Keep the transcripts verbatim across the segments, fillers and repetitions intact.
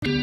Ko e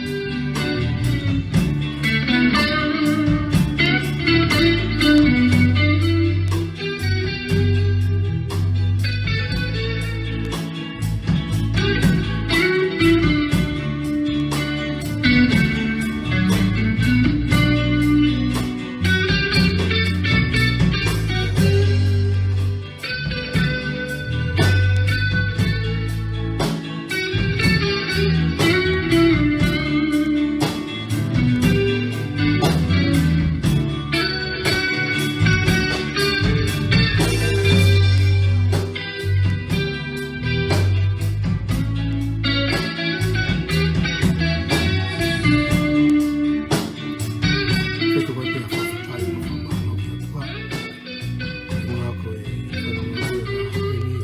ngaahi ko e whenua ko eni.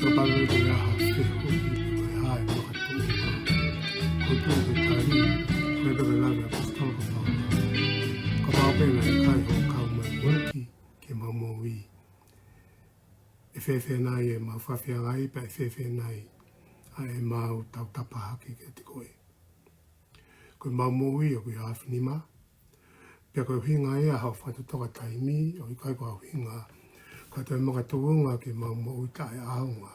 Ka pau te aha fehuʻi ko e hā e makatuʻunga. Ko e pule ke tali, ko e pule lave a ʻapositolo ko Paula. Ka pau pē naʻe kai hoʻo kau mai ʻuluaki ke mau moʻui. ʻE fēfē nai ʻemau fafeangai pea ʻe fēfē nai ʻa ʻemau tautapa hake kiate koe. Ko ʻemau moʻui ʻoku ʻi he aofinima. Pea ko e ʻuhinga ia haʻo fakatokanga taimi, ʻoku ʻikai ko ha ʻuhinga ko e toe makatuʻunga ke mau moʻui taʻeʻaonga.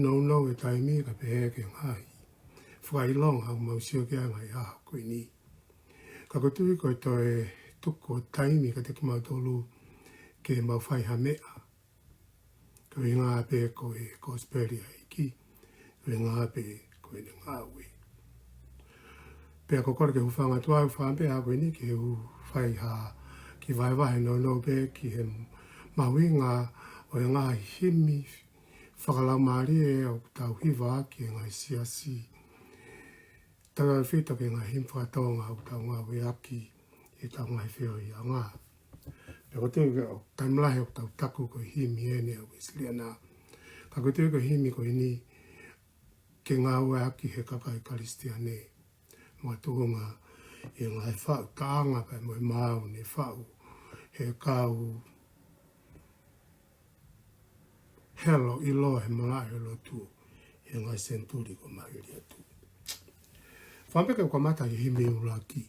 Nounou e taimi ka pehē ki he ngaahi fakaʻilonga ʻoku mau sio ki ai he ngaahi ʻaho ko eni. Ka ʻoku ou tui ko e toe tuku ʻo e taimi kiate kimautolu ke mau fai ha meʻa. Ko e ʻuhinga pē ko e kosipeli ʻa e ʻEiki, ko e ʻuhinga pē ko ʻene ngāue. Pea ʻoku ou kole ke u hūfanga atu au fāmili ʻaho ko eni ke u fai ha kiʻi vahevahe nounou pē ki he mahuʻinga ʻo e ngaahi himi fakalaumālie ʻoku tau hivaʻaki he ngaahi siasi. Tautautefito ki he ngaahi himi faka-Tonga ʻoku tau ngāueʻaki ʻi heʻetau ngaahi feohiʻanga. Pea ʻoku ou tui ko e taimi lahi ʻoku tau taku ko e himi eni ʻa e Uēsiliana. Ka ʻoku ou tui ko e himi ko eni ke ngāueʻaki he kakai Kalisitiane. Makatuʻunga ʻi he ngaahi faʻu taʻanga pea mo e maau ne faʻu he kau helo ʻiloa he malaʻe ʻo e lotu he ngaahi senituli kuo maliu atu. Fāmili, ke u kamata ʻi he himi ʻuluaki.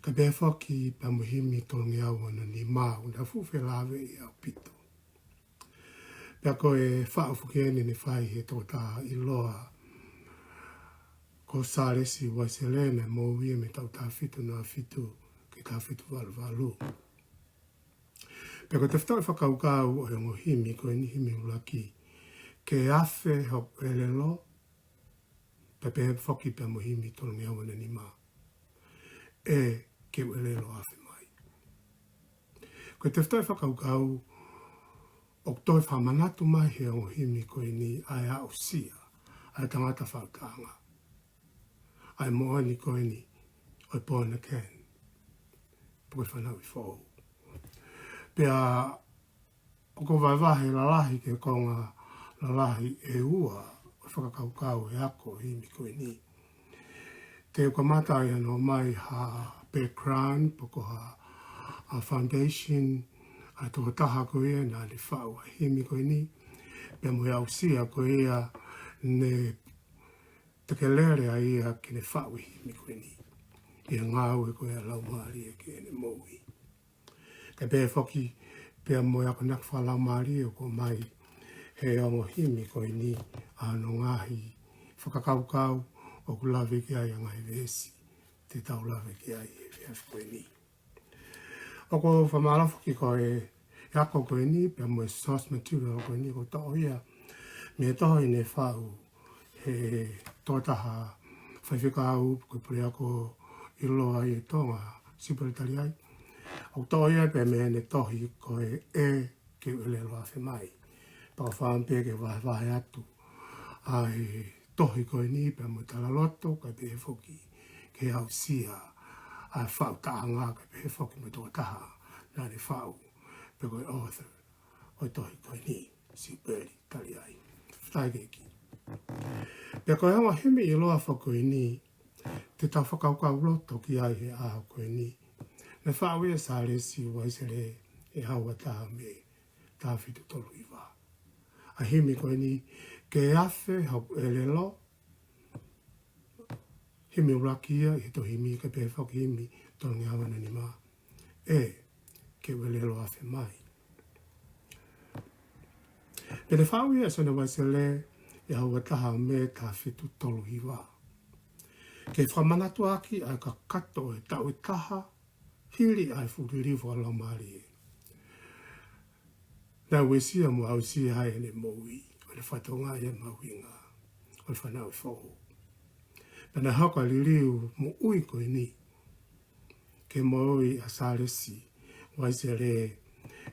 Kae pehē foki pea mo e himi tolungeau ono nima, ʻoku na fuʻu felāveʻi ʻaupito. Pea ko e faʻu foki eni ne fai he tokotaha ʻiloa ko Sālesi Uēsile, naʻe moʻui ia mei he taʻu taha fitu noa fitu ki he taha fitu valu valu. Pea ko e tefitoʻi fakakaukau ʻo e ongo himi ko eni, himi ʻuluaki: Ke afe hoku ʻelelo, pea pehē foki pea mo e himi tolungeau ono nima: ʻE, ke u ʻelelo afe mai. Ko e tefitoʻi fakakaukau ʻoku toe fakamanatu mai he ongo himi ko eni ʻa e aʻusia ʻa e tangata faʻu taʻanga, ʻa e moʻoni ko eni ʻo e born again, pe ko e fanauʻi foʻou. Pea ʻoku ou vahevahe lalahi ki he konga lalahi ʻe ua ʻo e fakakaukau he ako himi ko eni. Te u kamata ʻi hono ʻomai ha background pe ko ha, ha foundation ʻa e tokotaha ko ia naʻa ne faʻu ʻa e himi ko eni, pea mo e aʻusia ko ia ne tekelele ai ia ke ne faʻu e himi ko eni, ʻi he ngāue ko ia ʻa e Laumālie ki heʻene moʻui. Kae pehē foki pea mo e akonaki fakalaumālie ʻoku ʻomai he ongo himi ko eni, ʻa hono ngaahi fakakaukau ʻoku lave ki ai ʻa e ngaahi veesi te tau lave ki ai he efiafi ko eni. ʻOku ou fakamālō foki ko e ako ko eni pea mo e source material ko eni ʻoku toʻo ia mei he tohi ne faʻu he tokotaha faifekau ko e puleako ʻiloa ʻi Tonga, Siupeli Taliai. ʻOku toʻo ia pea mei heʻene tohi ko e ʻE, ke u ʻelelo afe mai. Pea ʻoku ou fakaʻamu pē ke vahevahe atu ʻa e tohi ko eni pea mo e talaloto, kae pehē foki ki he aʻusia ʻa e faʻu taʻanga, kae pehē foki mo e tokotaha naʻa ne faʻu pe ko e author ʻo e tohi ko eni, Siupeli Taliai. Fakafetaʻi ki he ʻEiki. Pea ko e ongo himi ʻiloa foki ko eni te tau fakakaukauloto ki ai he ʻaho ko eni, naʻe faʻu ia ʻe Sālesi Uēsile he ʻaho ʻe taha Mē, taha fitu tolu hiva. ʻA e himi ko eni: Ke afe hoku ʻelelo, Himi ʻuluaki ia ʻi he tohi himi, kae pehē foki himi tolungeau ʻa e nima, ʻE, ke u ʻelelo afe mai. Pea ne faʻu ia ʻe Sione Uaisele ʻi he ʻaho ua taha ʻo Mē taha fitu tolu hiva, ke fakamanatu ʻaki ʻa e kakato ʻo e taʻu ʻe taha hili ʻa e fuʻu liliu fakalaumālie naʻe uesia mo aʻusia ai ʻene moʻui, ʻo ne fakatokangaʻi ʻa e mahuʻinga ʻo e fanauʻi foʻou. Pea naʻe hoko ʻa e liliu moʻui ko eni ke moʻui ʻa Sālesi Uaisele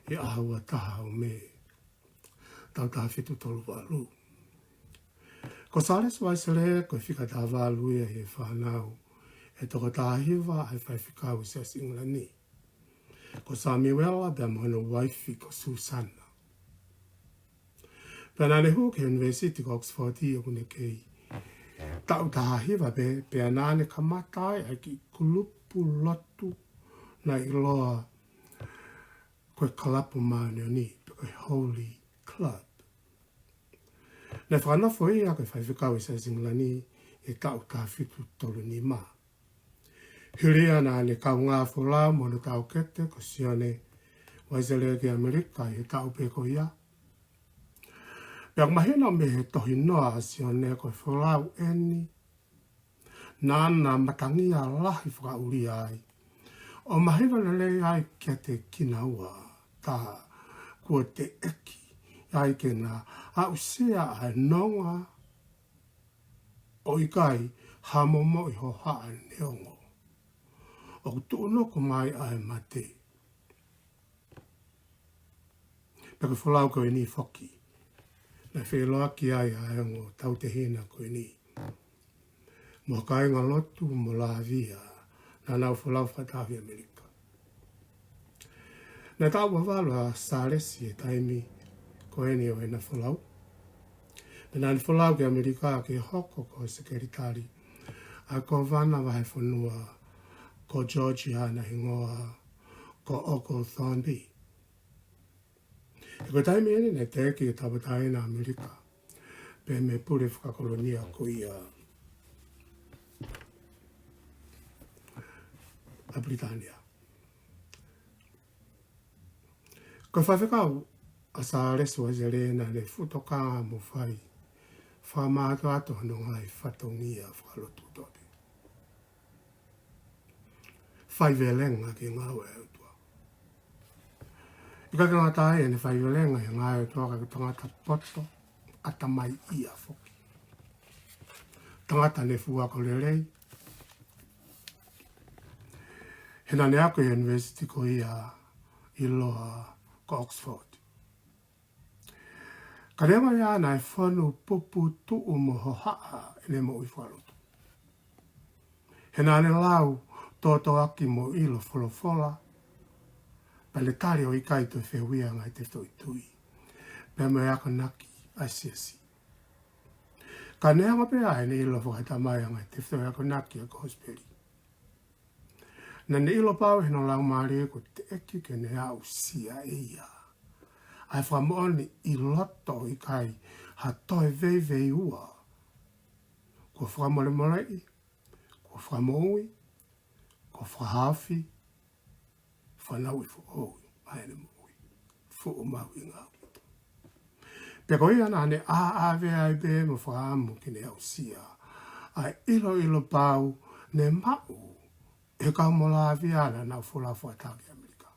ʻi he ʻaho ua taha ʻo Mē, taʻu taha fitu tolu valu. Ko Sālesi Uaisele ko e fika taha valu ia ʻi he fānau ʻe toko taha hiva ʻa e faifekau ʻi Siasi ʻIngilani. Ko Samiuela pea mo hono uaifi ko Susana. Pea naʻa ne hū ki he ʻUnivēsiti ko Oxford ʻi he ʻaho ko eni, taʻu taha hiva pē, pea naʻa ne kamata ai ʻa e kiʻi kulupu lotu naʻe ʻiloa ko e Kalapu Māʻoniʻoni, pe ko e Holy Club. Naʻe fakanofo ia ko e faifekau ʻi Siasi ʻIngilani ʻi he taʻu taha fitu tolu nima. Hili ia naʻa ne kaungā folau mo hono taukete ko Sione Uaisele ki ʻAmelika ʻi he taʻu pē ko ia. Pea ʻoku mahino mei he tohinoa ʻa Sione ko e folau eni naʻa na matangia lahi fakaʻulia ai, ʻo mahino lelei ai kiate kinaua, tā kuo teʻeki ai ke na aʻusia ʻa e nonga ʻo ʻikai ha momoʻi hohaʻa neongo ʻoku tuʻunuku mai ʻa e mate. Pea ko e folau ko eni foki naʻe feʻiloaki ai ʻa e ongo tautehina ko eni mo e kāinga lotu mo Lāvia naʻa nau folau fakataha ʻi ʻAmelika. Naʻe taʻu ua valu ʻa Sālesi he taimi ko eni ʻo ʻena folau. Pea naʻa ne folau ki ʻAmelika ke hoko ko e sekelitali ʻa e kōvana vahefonua ko Georgia naʻe hingoa ko Oglethorpe. He ko e taimi eni naʻe teʻeki ke tauʻatāina ʻAmelika pea mei he pule fakakolonia ko ia ʻa Pilitānia. Ko e faifekau ʻa Sālesi Uaisele naʻa ne fuʻu tokanga mo fai fakamātoato hono ngaahi fatongia fakalotu kotoa pē. Faivelenga ki he ngāue ʻa e ʻOtua. ʻIkai ke ngata ai ʻene faivelenga ʻi he ngāue ʻa e ʻOtua, ka ko e tangata poto, ʻatamai ia foki. Tangata naʻe fuʻu ako lelei. He naʻa ne ako ʻi he ʻunivēsiti ko ia ʻiloa ko Oxford. Ka neongo ia naʻe fonu puputuʻu mo hohaʻa ʻene moʻui fakalotu. He naʻa ne lau tōtōaki mo ʻilo folofola, pea ne tali ʻo ʻikai toe fehuʻia ʻa e ngaahi tefitoʻi tui pea mo e akonaki ʻa e siasi. Ka neongo pē ʻa ʻene ʻilo fakatamai ʻa e ngaahi tefitoʻi akonaki ʻa e kosipeli, naʻa ne ʻilo pau ʻi hono laumālie kuo teʻeki ke ne aʻusia ʻe ia ʻa e fakamoʻoni ʻi loto ʻo ʻikai ha toe veiveiua kuo fakamolemoleʻi, kuo fakamoʻui, kuo fakahaofi, fanauʻi foʻou ʻa ʻene moʻui. Fuʻu mahuʻinga ʻaupito. Pea ko ia naʻa ne ʻāʻāvea ai pē mo fakaʻamu ke ne aʻusia ʻa e ʻiloʻilo pau ne maʻu ʻe he kau Molavia naʻa nau folau fakataha ki ʻAmelika.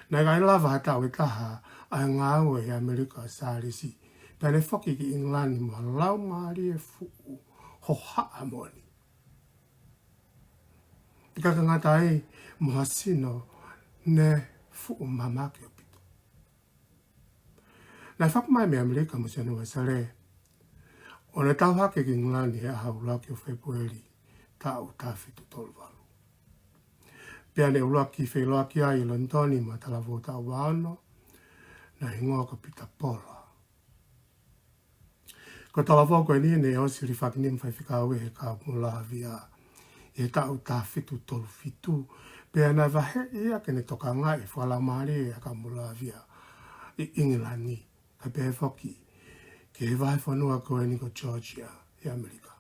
Naʻe ʻikai lava ha taʻu ʻe taha ʻa e ngāue ʻi ʻAmelika ʻa Sālesi, pea ne foki ki ʻIngilani mo ha laumālie fuʻu hohaʻa moʻoni. ʻIkai ke ngata ai, mo ha sino ne fuʻu mamake ʻaupito. Naʻe fakamai mei ʻAmelika mo Sione Uesele, ʻo ne tau hake ki ʻIngilani he ʻaho ʻuluaki ʻo Fēpueli, taʻu taha fitu tolu valu. Pea ne ʻuluaki feʻiloaki ai ʻi Lonitoni mo ha talavou taʻu ua ono, naʻe hingoa ko Pita Pola. Ko e talavou ko eni ne ʻosi hilifaki nima faifekau ʻe he kau Molavia ʻi he taʻu taha fitu tolu fitu, pea naʻe vaheʻi ia ke ne tokangaʻi e fakalaumālie ʻa e kau Molavia ʻi ʻIngilani, kae pehē foki ki he vahefonua ko eni ko Georgia ʻi ʻAmelika.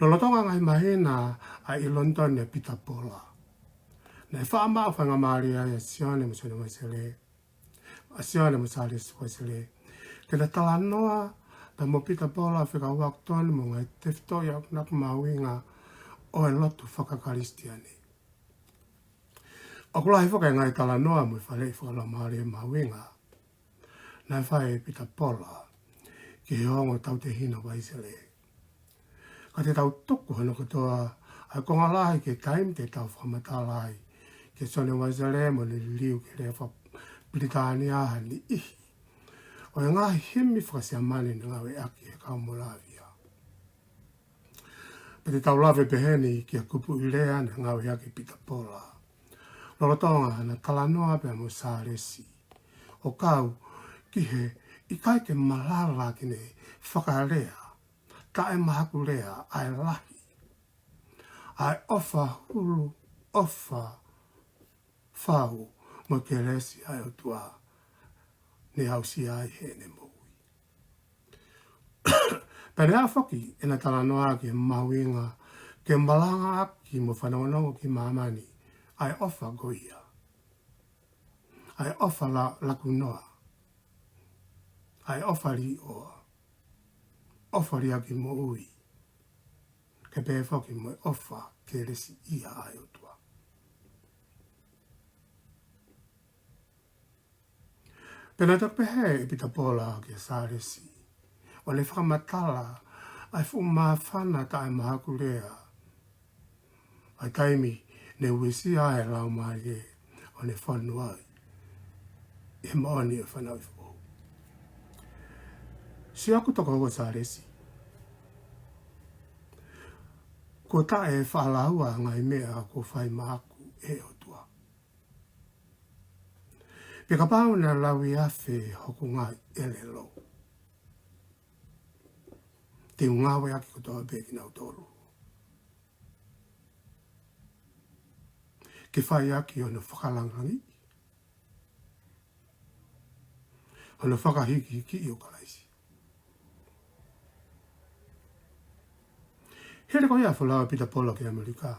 Lolotonga e ngaahi māhina ʻa e ʻi Lonitoni ʻa Pita Pola, naʻe faʻa maʻu faingamālie ai ʻa Sione mo Sione Uesele, ʻa Sione mo Sālesi Uesele, ke na talanoa pea mo Pita Pola ʻo fekauʻaki tonu mo e ngaahi tefitoʻi akonaki mahuʻinga ʻo e lotu faka-Kalisitiane. ʻOku lahi foki e ngaahi talanoa mo e faleʻi fakalaumālie mahuʻinga naʻe fai ʻe Pita Pola ki he ongo tautehina Uesele. Ka te tau tuku hono kotoa ʻa e konga lahi ki he taimi te tau fakamatala ai kia Sione Uesele mo ʻene liliu ki he lea faka-Pilitānia ha niʻihi ʻo e ngaahi himi faka-Siamane naʻe ngāueʻaki ʻe he kau Molavia. Pea te tau lave peheni ki he kupuʻi lea naʻe ngāueʻaki ʻe Pita Pola lolotonga ʻena talanoa pea mo Sālesi, ʻo kau ki he ʻikai ke malava ke ne fakalea taʻemahakulea ʻa e lahi ʻa e ʻofa hulu, ʻofa fau mo e kelesi ʻa e ʻOtua ne aʻusia ai heʻene moʻui. Pea ne ʻai foki ʻena talanoa ki he mahuʻinga ke malangaʻaki mo fanongonongo ki māmani ʻa e ʻofa ko ia, ʻa e ʻofa la-, lakunoa, ʻa e ʻofa līʻoa, ʻofa liʻaki moʻui, kae pehē foki mo e ʻofa kelesiʻia ʻa e ʻOtua. Pea naʻe toki pehē ʻe Pita Pola kia Sālesi, ʻo ne fakamatala ʻa e fuʻu māfana taʻemahakulea ʻa e taimi ne uesia ai e Laumālie ʻo ne fonu ai ʻi he moʻoni ʻo e fanauʻi foʻou. Siʻoku tokoua Sālesi, kuo taʻe faʻa lāua ʻa e ngaahi meʻa kuo fai maʻaku ʻe he ʻOtua. Pea kapau naʻe lauiafe hoku ngaahi ʻelelo, te u ngāueʻaki kotoa pē kinautolu ke fai ʻaki hono fakalāngilangiʻi, hono fakahikihikiʻi ʻo Kalaisi. Hili ko ia e folau ʻa Pita Pola ki ʻAmelika,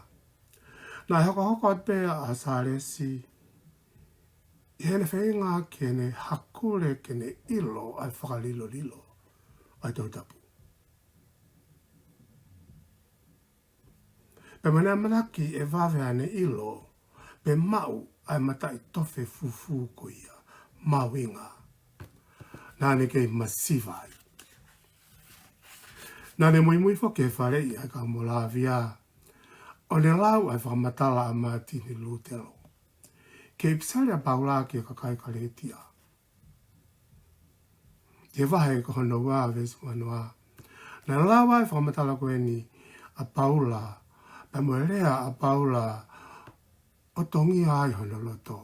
naʻe hokohoko atu pē ʻa Sālesi ʻi heʻene feinga ke ne hakule ke ne ʻilo ʻa e fakalilolilo ʻa e Tohi Tapu. Pea mo ʻene ʻamanaki ʻe vave ʻene ʻilo pe maʻu ʻa e mataʻitofe fufū ko ia mahuʻinga naʻa ne kei masiva ai. Naʻa ne muimui foki he faleʻi ʻa e kau Molavia, ʻo ne lau ʻa e fakamatala ʻa Mātini Lūtelo ki he ʻipiseli ʻa Paula ki he kakai Kalētia, ki he vahe ko hono ua veesi uanoa. Naʻe lau ai e fakamatala ko eni ʻa Paula, pea mo e lea ʻa Paula ʻo tongia ai hono loto.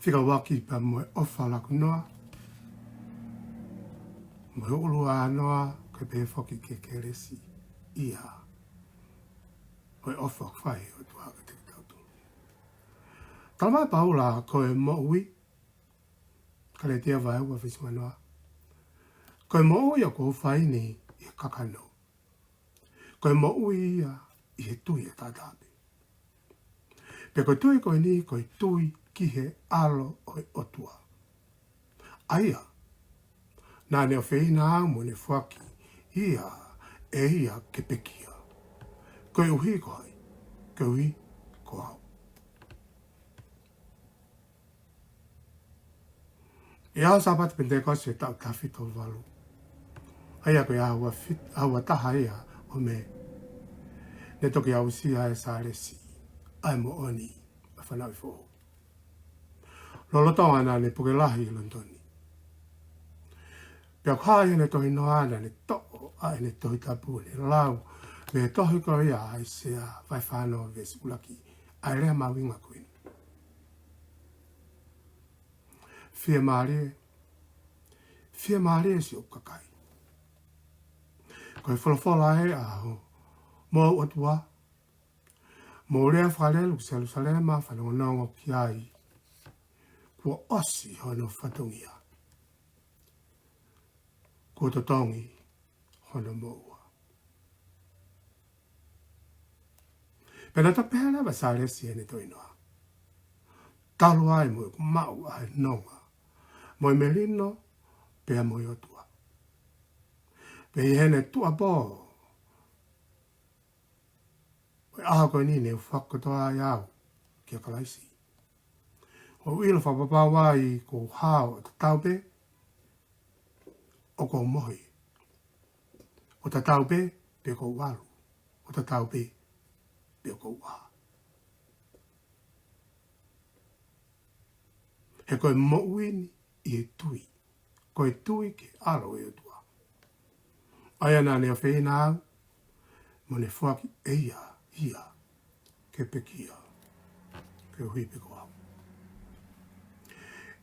Fekauʻaki pea mo e ʻofa lakunoa, mo e ʻuluanoa, kae pehē foki ki he kelesiʻia ʻo e ʻofa ʻoku fai ʻe he ʻOtua kiate kitautolu. Talamai ʻe Paula ko e moʻui, Kalētia vahe ua veesi uanoa, ko e moʻui ʻoku ou fai ni ʻi he kakano, ko e moʻui ia ʻi he tui ʻataʻatā pē. Pea ko e tui ko eni, ko e tui ki he ʻAlo ʻo e ʻOtua, ʻa ia naʻa ne ʻofeina au mo ne foaki ia ʻe ia ke pekia, koeʻuhi ko hai? Koeʻuhi ko au. ʻI he ʻaho Sāpate Penitekosi ʻo e taʻu taha fitu valu, ʻa ia ko e ʻaho ua fit-, ʻaho ua taha ia ʻo Mē, ne toki aʻusia ʻe Sālesi ʻa e moʻoni ʻa e fanauʻi foʻou lolotonga ʻene puke lahi ʻi Lonitoni. Pea ʻoku hā ʻi heʻene tohinoa naʻa ne toʻo ʻa ʻene Tohi Tapu ʻo ne lau mei he tohi ko ia ʻa ʻAisea vahe fāngofulu veesi ʻuluaki ʻa e lea mahuʻinga ko eni: Fiemālie, fiemālie siʻoku kakai, ko e folofola ē ʻa homou ʻOtua, mou lea fakalelu ki Selūsalema, fanongonongo ki ai, kuo ʻosi hono fatongia. kuo totongi hono moʻua. Pea naʻe toki pehē leva ʻa Sālesi ʻi heʻene tohinoa, talu ai mo ʻeku maʻu ʻa e nonga, mo e melino, pea mo e ʻOtua. Pea ʻi heʻene tuʻuapō ʻo e ʻaho ko eni ne u fakakakato ai au kia Kalaisi. ʻOku ou ʻilo fakapapau ai kuo u hao ʻo tatau pē ʻoku ou mohe, ʻo tatau pē pe ʻoku ou ʻalu, ʻo tatau pē pe ʻoku ou ʻā. He ko e moʻui ni ʻi he tui, ko e tui ki he ʻAlo ʻo e ʻOtua. ʻA ia naʻa ne ʻofeina au, mo ne foaki ʻe ia ia ke pekia, koeʻuhi pē ko au.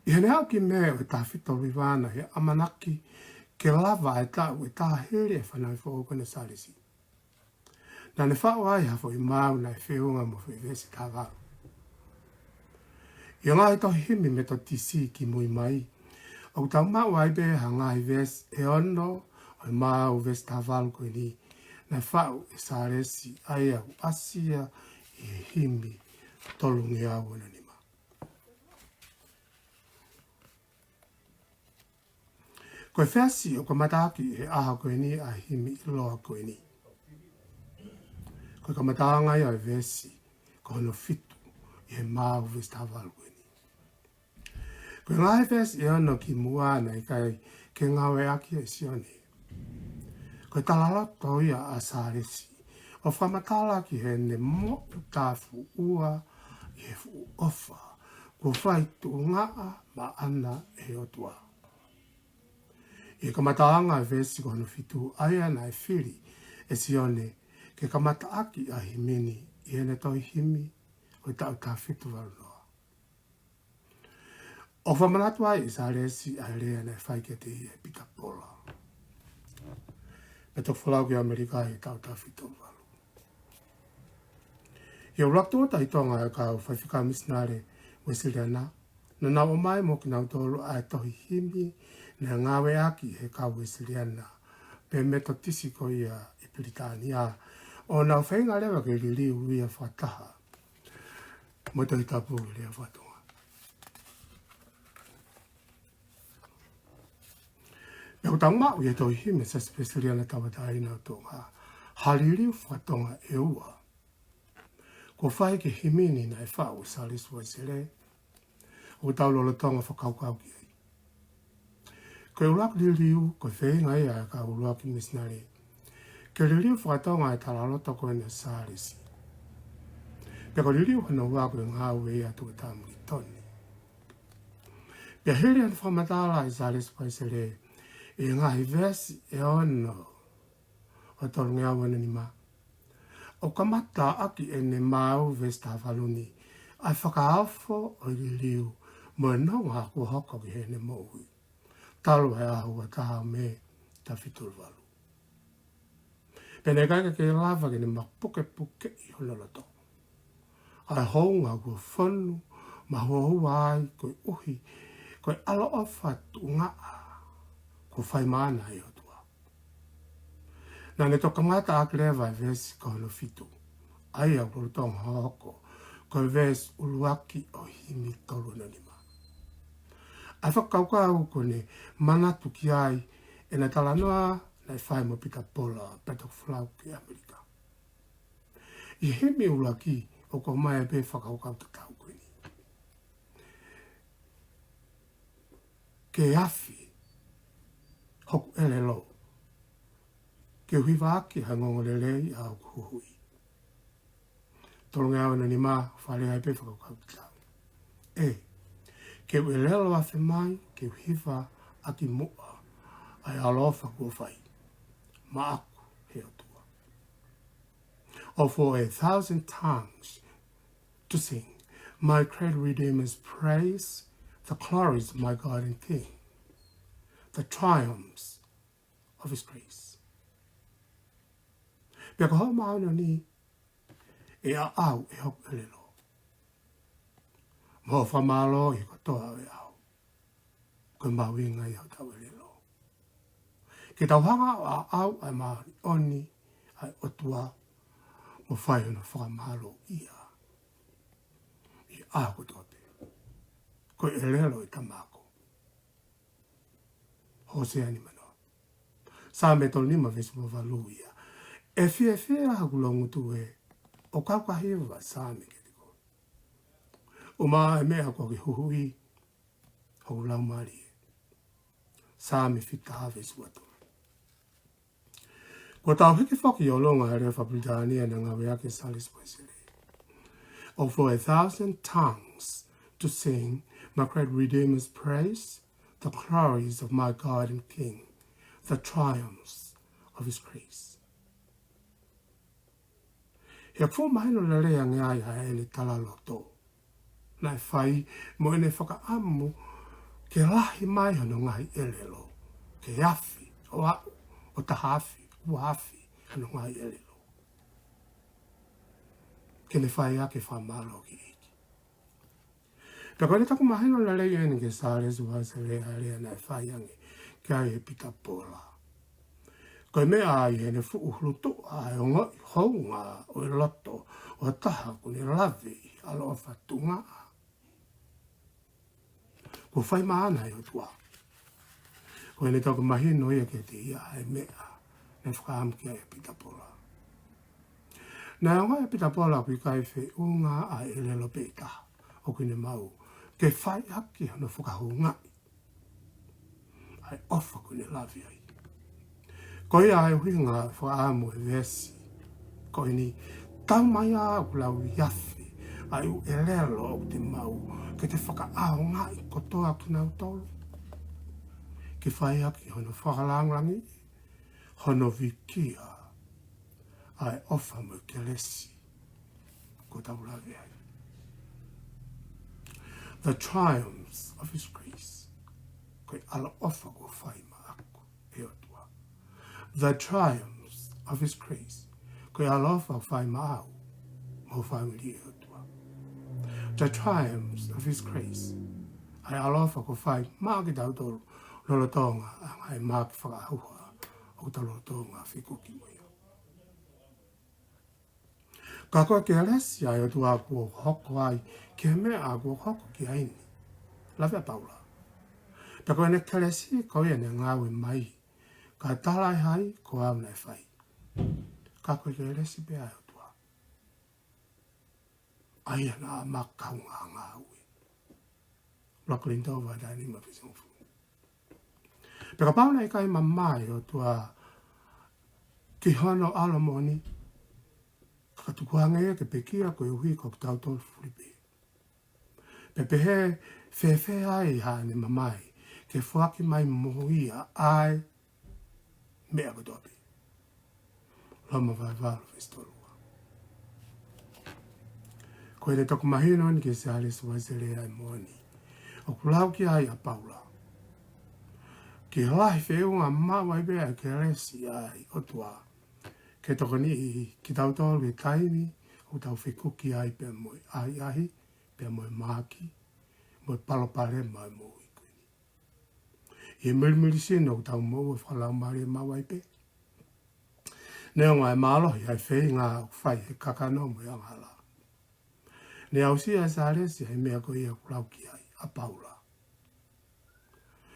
ʻI heʻene aʻu ki Mē ʻo e taha fitu tolu hiva naʻe ʻamanaki ke lava e taʻu ʻe taha hili e fanauʻi foʻou ko eni ʻo Sālesi. Naʻa ne faʻu ai ha foʻi maau naʻe feʻunga mo e foʻi veesi taha valu. ʻI he ngaahi tohi himi Metotisi kimui mai, ʻoku tau maʻu ai pē ha ngaahi veesi ʻe ono ʻo e maau veesi taha valu ko eni, naʻe faʻu ʻe Sālesi, ʻa ia ʻoku ʻasi ia ʻi he himi tolungeau ono nima. Ko e veesi ʻoku kamata ʻaki he ʻaho ko eni ʻa e himi ʻiloa ko eni. Ko e kamataʻanga ia ʻo e veesi ko hono fitu ʻi he maau veesi taha valu ko eni. Ko e ngaahi veesi ʻe ono kimuʻa naʻe ʻikai ke ngāueʻaki ʻe Sione. Ko e talaloto ia ʻa Sālesi ʻo fakamatala ki heʻene moʻutāfuʻua ʻi he fuʻu ʻofa kuo fai tuʻungaʻa maʻana ʻe he ʻOtua. ʻI he kamataʻanga ʻo e veesi ko hono fitu, ʻa ia naʻe fili ʻe Sione ke kamata ʻaki ʻa e himi ni ʻi heʻene tohi himi ʻo e taʻu taha fitu valu noa. ʻOku fakamanatu ai ʻe Sālesi ʻa e lea naʻe fai kiate ia ʻe Pita Pola, pea toki folau ki ʻAmelika ʻi he taʻu taha fitu valu. ʻI he ʻuluaki tuʻuta ʻi Tonga ʻa e kau faifekau misinale Uēsiliana, naʻa nau ʻomai mo kinautolu ʻa e tohi himi naʻe ngāueʻaki ʻe he kau Uēsiliana pe Metotisi ko ia ʻi Pilitānia, ʻo nau feinga leva ke liliu ia fakataha mo e Tohi Tapu ʻi he lea faka-Tonga. Pea ʻoku tau maʻu ʻi he tohi himi ʻa e Siasi Uēsiliana Tauʻatāina ʻo Tonga ha liliu faka-Tonga ʻe ua kuo fai ki he himi ni naʻe faʻu ʻe Sālesi Uēsile, ʻoku tau lolotonga fakakaukau ki ai. Ko e ʻuluaki liliu, ko e feinga ia ʻa e kau ʻuluaki misinale ke liliu faka-Tonga e talaloto ko eni ʻa Sālesi. Pea ko e liliu hono ua ko e ngāue ia ʻa Tuʻi Tama Militoni. Pea hili ʻene fakamatala ʻe Sālesi Uēsile ʻi he ngaahi veesi ʻe ono ʻo e tolungeau ono nima, ʻoku kamata ʻaki ʻene maau veesi taha valu ni ʻa e fakaofo ʻo e liliu mo e nonga kuo hoko ki heʻene moʻui talu ʻa e ʻaho ua taha ʻo Mē taha fitu tolu valu. Pea naʻe ʻikai ke lava ke ne mapukepukeʻi hono loto ʻa e hounga kuo fonu mahuohua ai koeʻuhi ko e ʻaloʻofa tuʻungaʻa kuo fai maʻana ʻe he ʻOtua. Naʻa ne toki kamata ʻaki leva e veesi ko hono fitu, ʻa ia ʻoku lolotonga hoko ko e veesi ʻuluaki ʻo e himi tolu ono nima. ʻA e fakakaukau ko eni manatu ki ai ʻena talanoa naʻe fai mo Pita Pola pea toki folau ki ʻAmelika. ʻI he himi ʻuluaki ʻoku ʻomai ai pē fakakaukau tatau ko eni: Ke afi hoku ʻelelo, ke u hivaʻaki ʻa e ongoongolelei ʻa hoku huhuʻi. Tolungeau ono nima, fakalea ai pē fakakaukau tatau. ʻE, ke u ʻelelo afe mai, ke u hivaʻaki muʻa ʻa e ʻaloʻofa kuo fai maʻaku ʻe he ʻOtua. Oh, for a thousand tongues to sing my great Redeemer's praise, the glories of my God and King, the triumphs of his grace. Pea ko hoʻo māʻoniʻoni ʻe ʻaʻau ʻe hoku ʻelelo, mo hoʻo fakamālō ʻi he kotoa ʻo e ʻao. Ko e mahuʻinga ia ʻo hotau ʻelelo, Ke tau hanga ʻo ʻaʻau ʻa e māʻoniʻoni ʻa e ʻOtua mo fai hono fakamālōʻia ʻi he ʻaho kotoa pē. Ko e ʻelelo ʻa e Tama ko Hōsea nimanoa. Saame tolu nima veesi ua valu ia. ʻE fiefia hoku loungutu ē, ʻo kau ka hiva saame kiate koe. ʻUmaʻā e meʻa kuo ke huhuʻi hoku laumālie. Saame fitu taha veesi ua tolu. Kuo tau hiki foki ʻi ʻolunga he lea faka-Pilitānia naʻe ngāueʻaki ʻe Sālesi Uēsile. Oh, for a thousand tongues to sing my great Redeemer's praise, the glories of my God and King, the triumphs of his grace. He ʻoku fuʻu mahino lelei ange ai ʻa ʻene talaloto naʻe fai mo ʻene fakaʻamu ke lahi mai hono ngaahi ʻelelo, ke afe ʻo aʻu ʻo taha afe, ua afe hono ngaahi ʻelelo. Ke ne fai ʻaki e fakamālō ki he ʻEiki. Pea ko ʻene taku mahino lelei ʻeni kia Sālesi Uēsile ʻa e lea naʻe fai ange ki ai ʻe Pita Pola. Ko e meʻa ʻi heʻene fuʻu hulutuʻa ʻa e ongoʻi hounga ʻo e loto ʻo ha taha kuo ne lave ʻi he ʻaloʻofa tuʻungaʻa kuo fai maʻana ʻe he ʻOtua. Ko ʻene taku mahino ia kiate ia ʻa e meʻa naʻe fakaʻamu ki ai ʻe Pita Pola. Naʻe ongoʻi ʻe Pita Pola ʻoku ʻikai feʻunga ʻa e ʻelelo pē ʻe taha ʻoku ne maʻu ke fai ʻaki hono fakahoungaʻi ʻa e ʻofa kuo ne lave ai. Ko ia ʻa e ʻuhinga ʻo e fakaʻamu ʻo e veesi ko ʻeni, taumaiā ʻoku lauiafe ʻa e ʻū ʻelelo ʻoku te maʻu ke te fakaʻaongaʻi kotoa kinautolu ke fai ʻaki hono fakalāngilangiʻi, hono vikia ʻa e ʻofa mo e kelesi kuo tau lave ai. The triumphs of his grace. Ko e ʻaloʻofa kuo fai maʻaku ʻe he ʻOtua. The triumphs of his grace. Ko e ʻaloʻofa kuo fai maʻau mo e fāmili ʻo e ʻOtua. The triumphs of his grace. ʻA e ʻaloʻofa kuo fai maʻa kitautolu lolotonga ʻa e ngaahi mahaki fakaʻauha ʻoku tau lolotonga fekuki mo ia. Ka ko e kelesi ʻa e ʻOtua kuo hoko ai ki he meʻa kuo hoko ki ai ni. Lave ʻa Paula. Pea ko ʻene kelesi ko ia naʻe ngāue mai, kae talaʻehai ko au naʻe fai. Ka ko e kelesi pē ʻa e ʻOtua. ʻA ia naʻa ma kaungā ngāue. ʻUluaki Kolinitō vahe taha nima veesi hongofulu. Pea kapau naʻe ʻikai mamae ʻa e ʻOtua ki hono ʻAlo moʻoni, ka tukuange ia ke pekia koeʻuhi ko kitautolu fulipē. Pea pehē fēfē ai haʻane mamae ke foaki mai mo ia ʻa e meʻa kotoa pē. Loma vahe valu veesi tolu ua. Ko ʻene taku mahino ʻeni kia Sālesi Uēsile ʻa e moʻoni ʻoku lau ki ai ʻa Paula. Ke lahi feʻunga maʻu ai pē ʻa e kelesi ʻa e ʻOtua ke tokoniʻi kitautolu he taimi ʻoku tau fekuki ai pea mo e ʻahiʻahi, pea mo e mahaki, mo e palopalema ʻo e moʻui ko ʻeni. ʻI he milimili sino ʻoku tau moʻua fakalaumālie maʻu ai pē. Neongo ʻa e mālohi ʻa e feinga ʻoku fai ʻe he kakano mo e angahala, naʻe aʻusia ʻe Sālesi ʻa e meʻa ko ia ʻoku lau ki ai ʻa Paula.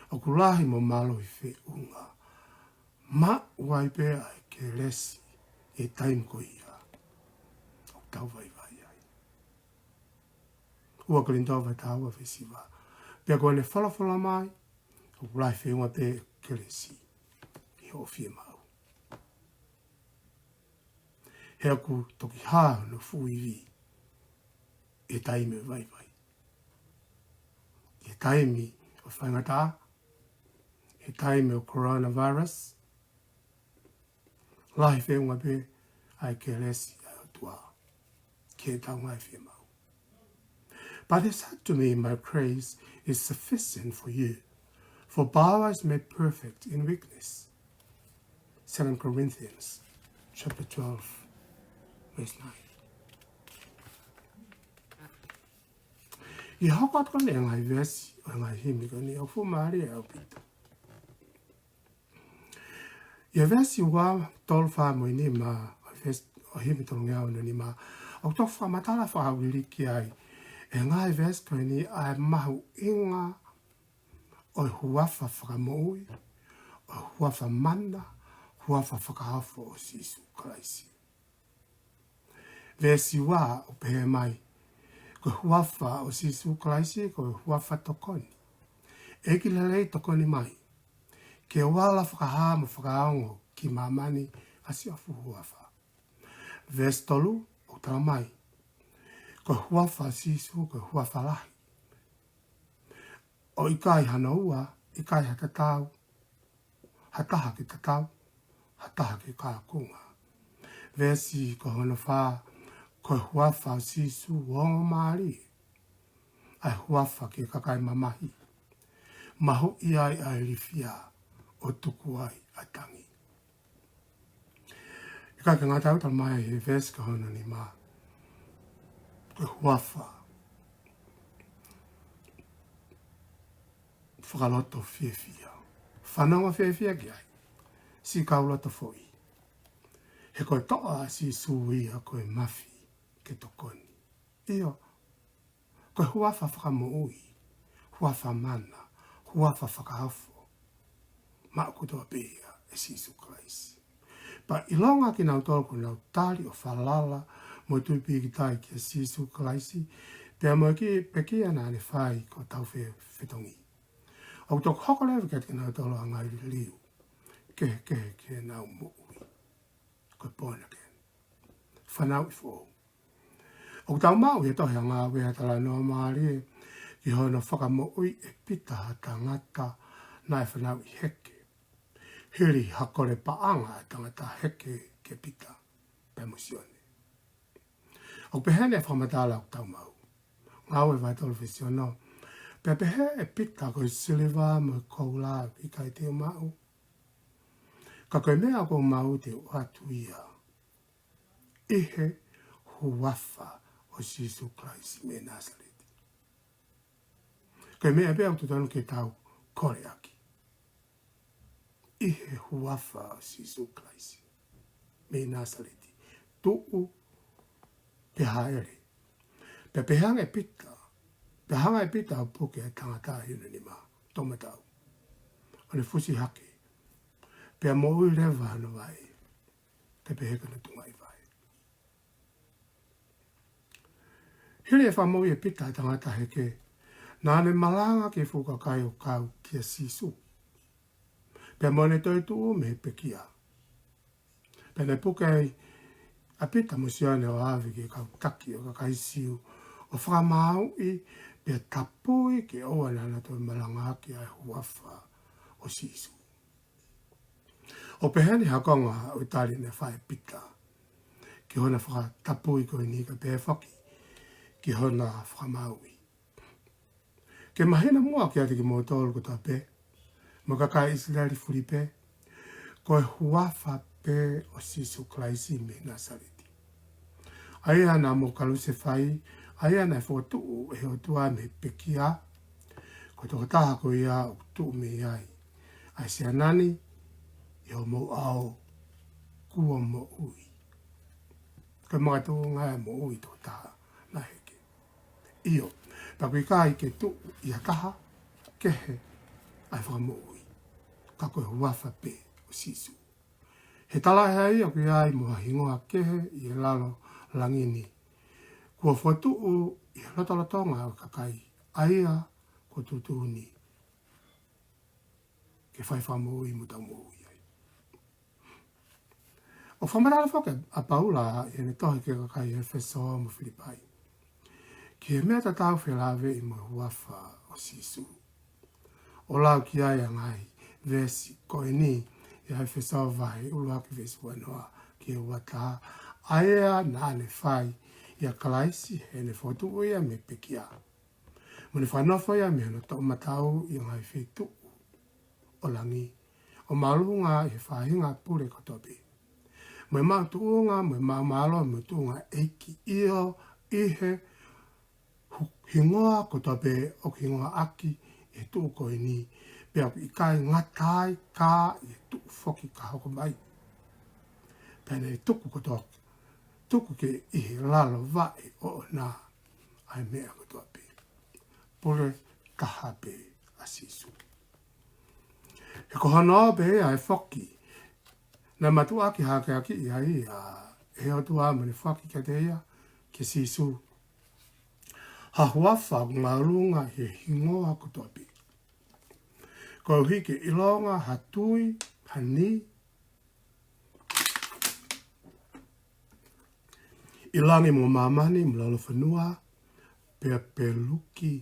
ʻOku lahi mo mālohi feʻunga maʻu ai pē ʻa e kelesi ʻi he taimi ko ia ʻoku tau vaivai ai. Ua Kolinitō vahe taha ua veesi hiva. Pea ko ʻene folofola mai, ʻoku lahi feʻunga pē kelesi ʻi hoʻo fiemaʻu. He ʻoku toki hā hono fuʻu ivi ʻi he taimi ʻo e vaivai, ʻi he taimi ʻo e faingataʻa, ʻi he taimi ʻo e coronavirus. Lahi feʻunga pē ʻa e kelesi ʻa e ʻOtua ki heʻetau ngaahi fiemaʻu. But he said to me, my grace is sufficient for you, for power is made perfect in weakness. Second Corinthians chapter twelve, verse nine. ʻI he hoko atu ko ʻeni ʻa e ngaahi veesi ʻo e ngaahi himi ko ʻeni, ʻoku fuʻu mālie ʻaupito. ʻI he veesi ua, tolu, fā mo e nima ʻo e veesi ʻo e himi tolungeau nima, ʻoku toki fakamatala fakaʻiliki ai ʻe he ngaahi veesi ko eni ʻa e mahuʻinga ʻo e huafa fakamoʻui, ʻo e huafa mana, huafa fakaofo ʻo Sīsū Kalaisi. Veesi ua ʻoku pehē mai, ko e huafa ʻo Sīsū Kalaisi ko e huafa tokoni. ʻEiki lelei, tokoni mai ke u ala fakahā mo fakaongo ki māmani ʻa siʻoku huafa. Veesi tolu ʻoku tala mai, ko e huafa ʻo Sīsū ko e huafa lahi. ʻOku ʻikai hano ua, ʻikai ha tatau, ha taha ke tatau, ha taha ke kākunga. Veesi ko hono fā, ko e huafa ʻo Sīsū ʻoku ongo mālie, ʻa e huafa ki he kakai mamahi, mahuʻi ai ʻa e ilifia ʻo tuku ai ʻa e tangi. ʻIkai ke ngata ai, tala mai ʻe he veesi ko hono nima, ko e huafa fakaloto fiefia. Fanongo fiefia ki ai, siʻi kau loto foʻi. He ko e toʻa ʻa Sīsū ia ko e mafi ke tokoni. ʻIo, ko e huafa fakamoʻui, huafa mana, huafa fakaofo, maʻu kotoa pē ia ʻe Sīsū Kalaisi. Pea ʻilonga kinautolu ʻoku nau tali ʻo falala mo tui pīkitai kia Sīsū Kalaisi, pea mo e kiʻi pekia naʻa ne fai ko e tau fe-, fetongi, ʻoku toki hoko leva kiate kinautolu ʻa e ngaahi liliu kehekehe ki heʻenau moʻui. Ko e born again. Fanauʻi foʻou. ʻOku tau maʻu ʻi he tohi ʻa Ngāue ha talanoa mālie ki hono fakamoʻui ʻe Pita ha tangata naʻe fanauʻi heke, hili ha kole paʻanga ʻa e tangata heke kia Pita pea mo Sione. ʻOku pehē ʻene fakamatala ʻoku tau maʻu. Ngāue vahe tolu veesi ono. Pea pehē ʻe Pita, ko e siliva mo e koula ʻoku ʻikai te u maʻu, ka ko e meʻa ʻoku ou maʻu te u ʻoatu ia ʻi he huafa ʻo Sīsū Kalaisi mei Nāsaleti. Ko e meʻa pē ʻoku totonu ke tau koleʻaki, ʻi he huafa ʻo Sīsū Kalaisi mei Nāsaleti, tuʻu pea haʻele. Pea pehē ange ʻe Pita, pea hanga ʻe Pita ʻo puke ʻa e tangata ʻi hono nima, toʻomataʻu, ʻo ne fusi hake, pea moʻui leva hono vaʻe, kae pehē ki hono tungaʻi vaʻe. Hili e fakamoʻui ʻe Pita ʻa e tangata heke, naʻa ne malanga ki he fuʻu kakai ʻo kau kia Sīsū, pea mo ʻene toetuʻu mei he pekia. Pea ne puke ai ʻa Pita mo Sione ʻo ʻave ki he kau taki ʻo e kakai Siu ʻo fakamāuʻi, pea tapui ke ʻoua naʻa na toe malangaʻaki ʻa e huafa ʻo Sīsū. ʻOku pehē ni ha konga ʻo e tali naʻe fai ʻe Pita ki hona fakatapui ko eni, kae pehē foki ki hona fakamāuʻi. Ke mahino muʻa kiate kimoutolu kotoa pē, mo e kakai ʻIsileli fuli pē, ko e huafa pē ʻo Sīsū Kalaisi mei Nāsaleti, ʻa ia naʻa mou kalusefai, ʻa ia naʻe fokotuʻu ʻe he ʻOtua mei he pekia, ko e tokotaha ko ia ʻoku tuʻu mei ai ʻa e siana ni ʻi homou ʻao, kuo moʻui. Ko e makatuʻunga ʻa e moʻui ʻa e tokotaha naʻe heke. ʻIo, pea ʻoku ʻikai ke tuʻu ʻi ha taha kehe ʻa e fakamoʻui, ka ko e huafa pē ʻo Sīsū. He talaʻehai ʻoku ʻi ai mo ha hingoa kehe ʻi he lalo langi ni, kuo fokotuʻu ʻi he lotolotonga ʻo e kakai, ʻa ia kuo tuʻutuʻuni ke fai fakamoʻui mo tau moʻui ai. ʻOku fakamatala foki ʻa Paula ʻi heʻene tohi ki he kakai ʻEfesō mo Filipai ki he meʻa tatau felāveʻi mo e huafa ʻo Sīsū, ʻo lau ki ai ʻa e ngaahi veesi ko eni, ʻi he ʻEfesō vahe ʻuluaki veesi ua noa ki he ua taha, ʻa ia naʻa ne fai ʻia Kalaisi heʻene fokotuʻu ia mei he pekia, mo ne fakanofo ia mei hono toʻomataʻu ʻi he ngaahi feituʻu ʻo langi, ʻo māʻolunga ʻi he faʻahinga pule kotoa pē, mo e maʻu tuʻunga, mo e maʻu mālohi, mo e tuʻunga ʻeiki, ʻio, ʻi he hu-, hingoa kotoa pē ʻoku hingoaʻaki he tuʻu ko eni, pea ʻoku ʻikai ngata ai ka ʻi he tuʻu foki ka hoko mai. Pea naʻe tuku kotoa, tuku ke ʻi he lalo vaʻe ʻoʻona ʻa e meʻa kotoa pē. Pule taha pē ʻa Sīsū. He ko hono ʻao pē ia ʻe foki. Naʻe mātuʻaki hakeakiʻi ai ʻa e ʻOtua mo ne foaki kiate ia, kia Sīsū, ha huafa ʻoku māʻolunga ʻi he hingoa kotoa pē. Koeʻuhi ke ʻilonga ha tui, ha niʻihi ʻi langi mo māmani mo lalo fonua, pea peluki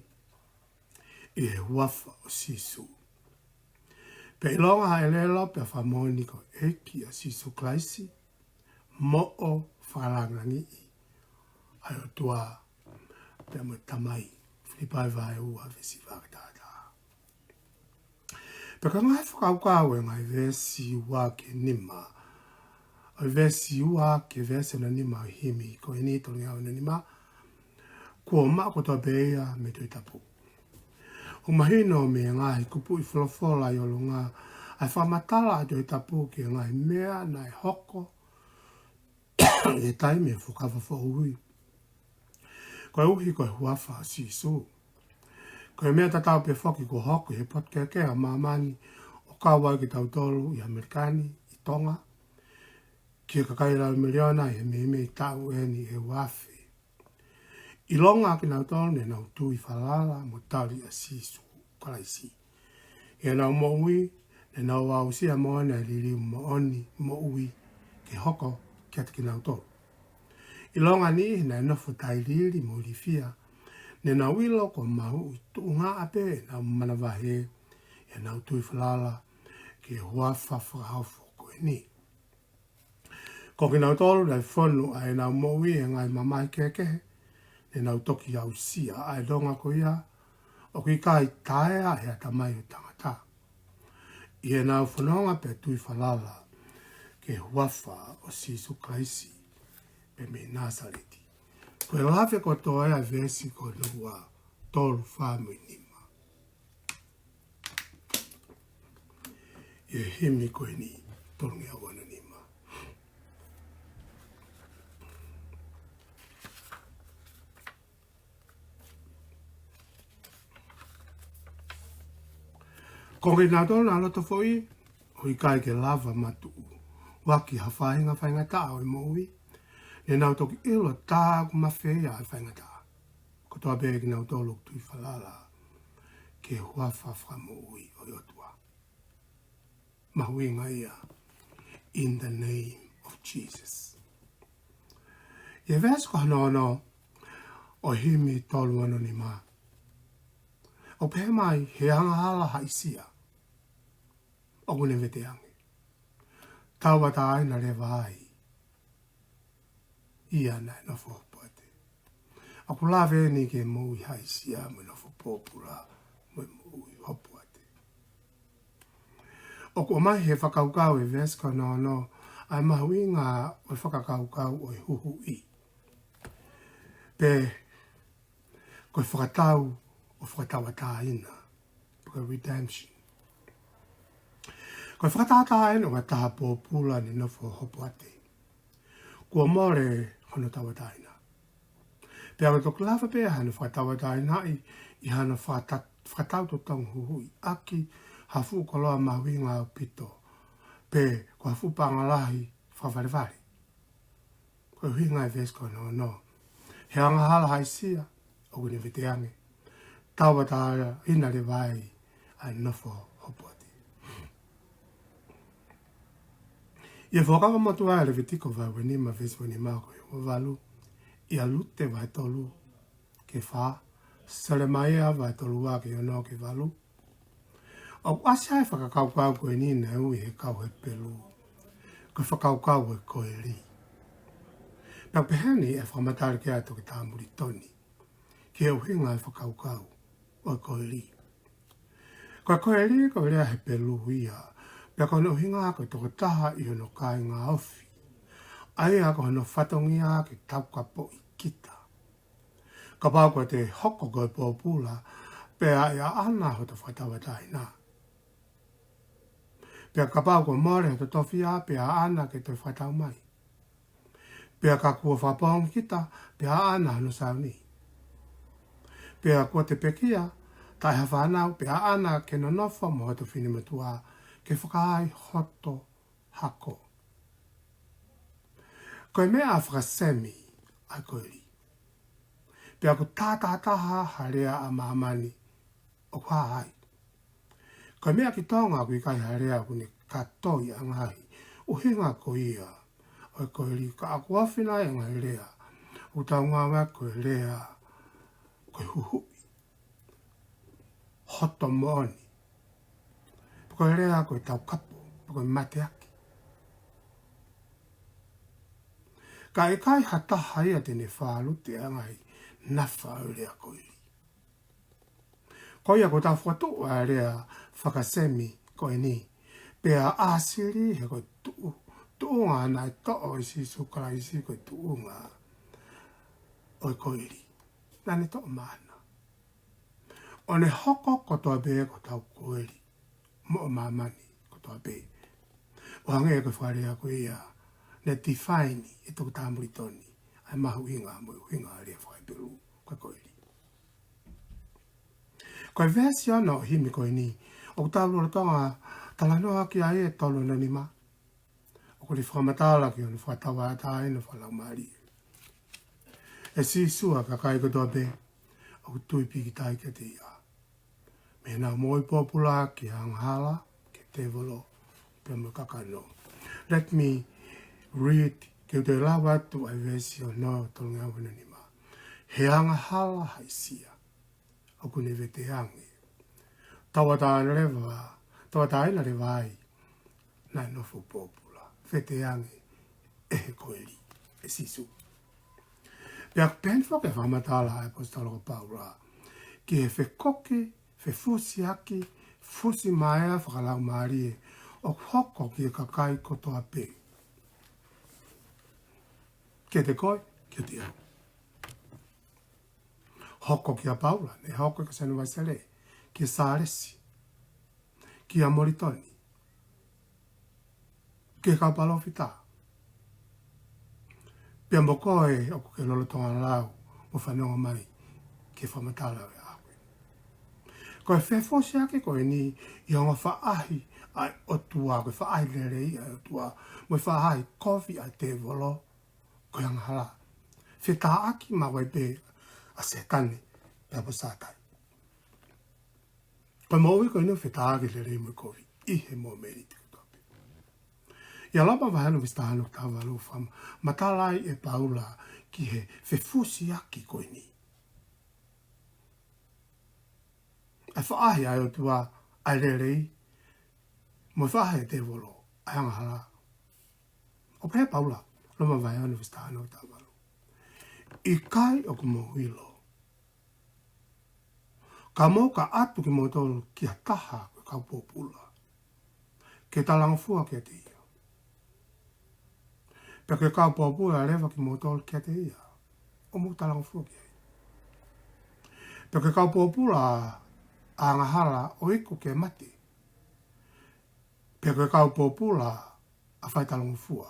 ʻi he huafa ʻo Sīsū. Pea ʻilonga ha ʻelelo pea fakamoʻoni ko e ʻEiki ʻa Sīsū Kalaisi, moʻo fakalāngilangiʻi ʻa e ʻOtua pea mo e Tamai. Filipai vahe ua veesi fā ki he taha taha. Pea ko e ngaahi fakakaukau ʻo e ngaahi veesi ua ki he nima, ʻo e veesi ua ki he veesi hono nima ʻo e himi ko eni, tolungeau hono nima, kuo maʻu kotoa pē ia mei he Tohi Tapu. ʻOku mahino mei he ngaahi kupuʻi folofola ʻi ʻolunga ʻa e fakamatala ʻa e Tohi Tapu ki he ngaahi meʻa naʻe hoko ʻi he taimi ʻo e Fuakava Foʻou, koeʻuhi ko e huafa ʻo Sīsū. Ko e meʻa tatau pē foki kuo hoko ʻi he potu kehekehe ʻo māmani, ʻo kau ai kitautolu ʻi ʻAmelika ni, ʻi Tonga, ki he kakai lau miliona ʻi he meimei taʻu eni ʻe ua afe. ʻIlonga kinautolu ne nau tui falala mo tali ʻa Sīsū Kalaisi ʻi heʻenau moʻui, ne nau aʻusia moʻoni ʻa e liliu moʻoni moʻui ke hoko kiate kinautolu. ʻIlonga niʻihi naʻe nofo tailiili mo ilifia, ne nau ʻilo kuo mahuʻi tuʻungaʻa pē ʻenau manavahē ʻi heʻenau tui falala ki he huafa fakaofo ko eni. Ko kinautolu naʻe fonu ʻa ʻenau moʻui he ngaahi mamahi kehekehe, ne nau toki aʻusia ʻa e ʻilonga ko ia ʻoku ʻikai taea ʻe he ʻatamai ʻo e tangata, ʻi heʻenau fononga pea tui falala ki he huafa ʻo Sīsū Kalaisi pē mei Nāsaleti. Ko e lave kotoa ia ʻa e veesi ko hono ua, tolu, fā mo e nima ʻi he himi ko eni, tolungeau hono nima. Ko kinautolu naʻa nau loto foʻi, ʻo ʻikai ke lava matuʻuaki ha faʻahinga faingataʻa ʻo e moʻui, ne nau toki ʻilo tā ʻoku mafeia ʻa e faingataʻa. Kotoa pē kinautolu ʻoku tui falala ki he huafa fakamoʻui ʻo e ʻOtua. Mahuʻinga ia, in the name of Jesus. ʻI he veesi ko hono ono ʻo e himi tolu ono nima, ʻoku pehē mai: He angahala haʻisia ʻoku ne veteange, tauʻatāina leva ai ia naʻe nofo hopoate. ʻOku lave eni ki he moʻui haʻisia mo e nofo pōpula mo e moʻui hopoate. ʻOku ʻomai he fakakaukau ʻe he veesi ko hono ono ʻa e mahuʻinga ʻo e fakakaukau ʻo e huhuʻi, pe ko e fakatau ʻo fakatauʻatāina, pe ko e redemption. Ko e fakatauʻatāina ʻo ha taha pōpula ne nofo hopoate, kuo mole hono tauʻatāina. Pea ʻoku toki lava pē hano fakatauʻatāinaʻi ʻi hano fakata-, fakatau totongi huhuʻi ʻaki ha fuʻu koloa mahuʻinga ʻaupito, pe ko ha fuʻu paʻanga lahi fakavalevale. Ko e ʻuhinga ʻa e veesi ko hono ono: He angahala haʻisia ʻoku ne veteange, tauʻatāina leva ai ʻa e nofo hopoate. ʻI he Fuakava Motuʻa ʻa Levitiko vahe ua nima veesi ua nima ki he ua valu, ʻia Lute vahe tolu ki he fā, Selemaia vahe tolu ua ki he ono ki he valu, ʻoku ʻasi ai e fakakaukau ko eni naʻe ui ʻe he kau Hepelū ko e fakakaukau ʻo e koeli. Pea pehē ni e fakamatala ki ai ʻa Toketā Molitoni ki he ʻuhinga e fakakaukau ʻo e koeli. Ko e koeli ko e lea Hepelū ia, pea ko hono ʻuhinga ko e tokotaha ʻi hono kāinga ofi, ʻa ia ko hono fatongia ke taukapoʻi kita. Kapau kuo te hoko ko e pōpula, pea ʻe ʻaʻana hoto fakatauʻatāina. Pea kapau kuo mole hoto tofiʻa, pea ʻaʻana ke toe fakatau mai. Pea ka kuo fakapoongi kita, pea ʻaʻana hono sauni. Pea kuo te pekia, taʻe ha fānau, pea ʻaʻana ke nonofo mo hoto finemotuʻa, ke fakaai hoto hako. Ko e meʻa fakasemi ʻa e koeli. Pea ʻoku tātātaha ha lea ʻa māmani ʻoku hā ai. Ko e meʻa ki Tonga ʻoku ʻikai ha lea ʻoku ne kātoi ʻa e ngaahi ʻuhinga ko ia ʻo e koeli, ka ʻoku ofi nai ʻa e ngaahi lea ʻoku tau ngāueʻaki ko e lea ko e huhuʻi, hoto moʻoni, pe ko e lea ko e taukapo, pe ko e mateaki. Ka ʻikai ha taha ia te ne fālute ʻa e ngaahi nafa ʻo e lea koeli. Ko ia ʻoku tau fokotuʻu ʻa e lea fakasemi ko eni, pea ʻāsili he ko e tuʻu, tuʻunga naʻe toʻo ʻe Sīsū Kalaisi ko e tuʻunga ʻo e koeli. Naʻa ne toʻo maʻana. ʻO ne hoko kotoa pē ko hotau koeli moʻo māmani kotoa pē. ʻO hangē ko e fakalea ko ia naʻe define ʻe Toketā Molitoni ʻa e mahuʻinga mo e ʻuhinga ʻa e lea faka-Hepelū ko e koeli. Ko e veesi ono ʻo e himi ko eni, ʻoku tau lolotonga talanoa ki ai ʻi he tolu ono nima, ʻoku ne fakamatala ki hono fakatauʻatāina fakalaumālie ʻe Sīsū ʻa e kakai kotoa pē ʻoku tui pīkitai kiate ia, mei heʻenau moʻui pōpula ki he angahala, ki he tēvolo, pea mo e kakano. Let me read, ke u toe lau atu ʻa e veesi ono, tolungeau ono nima. He angahala haʻisia ʻoku ne veteange, tauʻatāina leva, tauʻatāina leva ai naʻe nofo pōpula, veteange ʻe he koeli, ʻe Sīsū. Pea ʻoku pehē foki e fakamatala ʻa e ʻaposetolo ko Paula ki he fekoki, fefusiaki, fusimaea fakalaumālie ʻoku hoko ki he kakai kotoa pē. Kiate koe, kiate au. Hoko kia Paula, ne hoko kia Sione Uesile, kia Sālesi, kia Molitoni, ki he kau palōfita. Pea mo koe ʻoku ke lolotonga lau mo fanongo mai ki he fakamatala ʻo e ʻaho ko eni. Ko e fefusiaki ko eni ʻi he ongo faʻahi ʻa e ʻOtua, ko e faʻahi lelei ʻa e ʻOtua, mo e faʻahi kovi ʻa e tēvolo, ko e angahala. Fetāʻaki maʻu ai pē ʻa Sētane pea mo Sātai. Ko e moʻui ko eni ʻoku fetāʻaki e lelei mo e kovi ʻi he mōmeniti kotoa pē. ʻI he Loma vahe ono veesi taha ono ki he taha valu, fakamatala ai ʻe Paula ki he fefusiaki ko eni. ʻA e faʻahi ʻa e ʻOtua ʻa e lelei, mo e faʻahi ʻa e tēvolo ʻa e angahala. ʻOku pehē ʻe Paula, Loma vahe ono veesi taha ono ki he taha valu: ʻIkai ʻoku mou ʻilo, ka mou ka ʻatu kimoutolu ki ha taha ko e kau pōpula, ke talangofua kiate ia? Pea ko e kau pōpula leva kimoutolu kiate ia, ʻo mou talangofua ki ai. Pea ko e kau pōpula ʻa e angahala ʻo iku ki he mate. Pea ko e kau pōpula ʻa e faitalangofua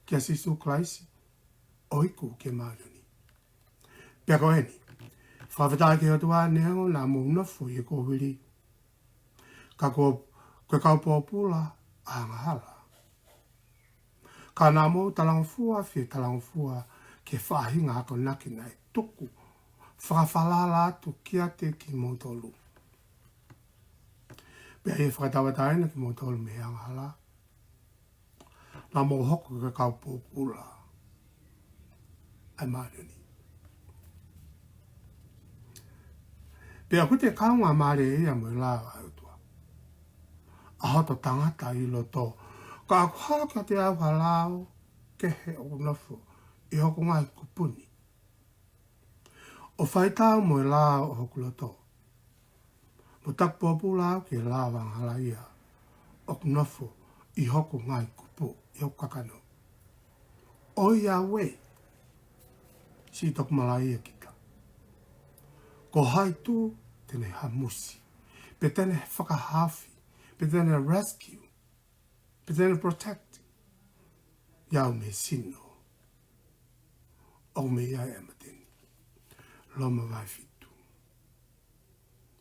kia Sīsū Kalaisi ʻo iku ki he māʻoniʻoni. Pea ko eni, fakafetaʻi ki he ʻOtua, neongo naʻa mou nofo ʻi he koʻvili, ka ko, ko e kau pōpula ʻa e angahala, ka naʻa mou talangofua, fie talangofua ki he faʻahinga akonaki naʻe tuku fakafalala atu kiate kimoutolu. Pea ʻi he fakatauʻatāina kimoutolu mei he angahala, naʻa mou hoko ko e kau pōpula ʻa e māʻoniʻoni. Pea ʻoku te kaungāmālie ia mo e lao ʻa e ʻOtua, ʻa hoto tangata ʻi loto. Ka ʻoku hā kiate au ha lao kehe ʻoku nofo ʻi hoku ngaahi kupu ni, ʻo fai tau mo e lao ʻo hoku loto, mo taku pōpula au ki he lao ʻa e angahala ia ʻoku nofo ʻi hoku ngaahi kupu, ʻi hoku kakano. ʻOiauē, siʻi toku malaʻia kita. Ko hai tū te ne hamusi, pe te ne fakahaofi, pe te ne rescue, pe te ne protect ʻa au mei he sino ʻoku mei ai ʻa e mate ni. Loma vahe fitu,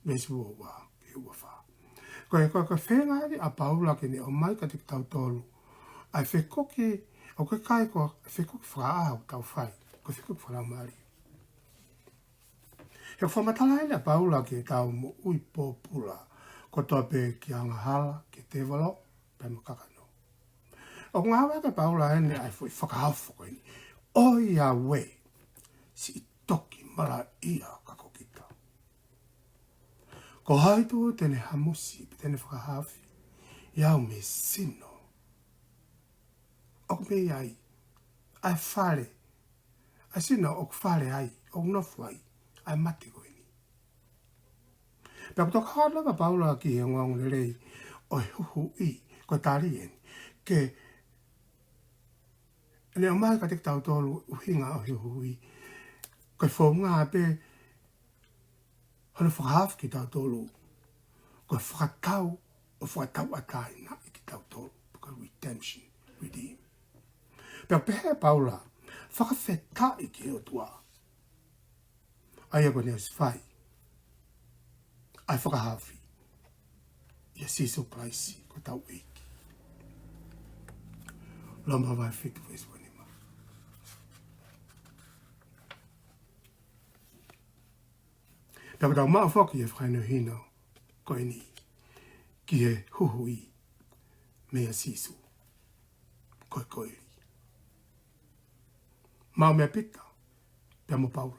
veesi ua ua ki he ua fā. Ko e, ko e, ko e feinga eni ʻa Paula ke ne ʻomai kiate kitautolu ʻa e fekauʻaki, ʻoku ʻikai ko e fekauʻaki fakaʻaho ʻoku tau fai, ko e fekauʻaki fakalaumālie. He ʻoku fakamatala eni ʻa Paula ki heʻetau moʻui pōpula kotoa pē, ki he angahala, ki he tēvolo, pea mo e kakano. ʻOku ngāueʻaki ʻe Paula eni ʻa e foʻi fakaofo ko eni: ʻOiauē, siʻi toki malaʻia ka ko kita. Ko hai tuʻu te ne hamusi, pe te ne fakahaofi ʻa au mei he sino ʻoku mei ai ʻa e fale, ʻa e sino ʻoku fale ai, ʻoku nofo ai ʻa e mate ko eni. Pea ʻoku tokanga leva ʻa Paula ki he ongoongolelei ʻo e huhuʻi, ko e tali eni ke ne ʻomai kiate kitautolu ʻuhinga ʻo e huhuʻi, ko e founga pē hono fakahaofi kitautolu, ko e fakatau, ʻo fakatauʻatāinaʻi kitautolu, ko e redemption, redeem. Pea pehē ʻe Paula, fakafetaʻi ki he ʻOtua, ʻa ia kuo ne ʻosi fai ʻa e fakahaofi ʻia Sīsū Kalaisi ko hotau ʻEiki. Loma vahe fitu veesi ua nima. Pea ʻoku tau maʻu foki e fakahinohino ko eni ki he huhuʻi meia Sīsū, ko e koeli. Maʻu meia Pita pea mo Paula.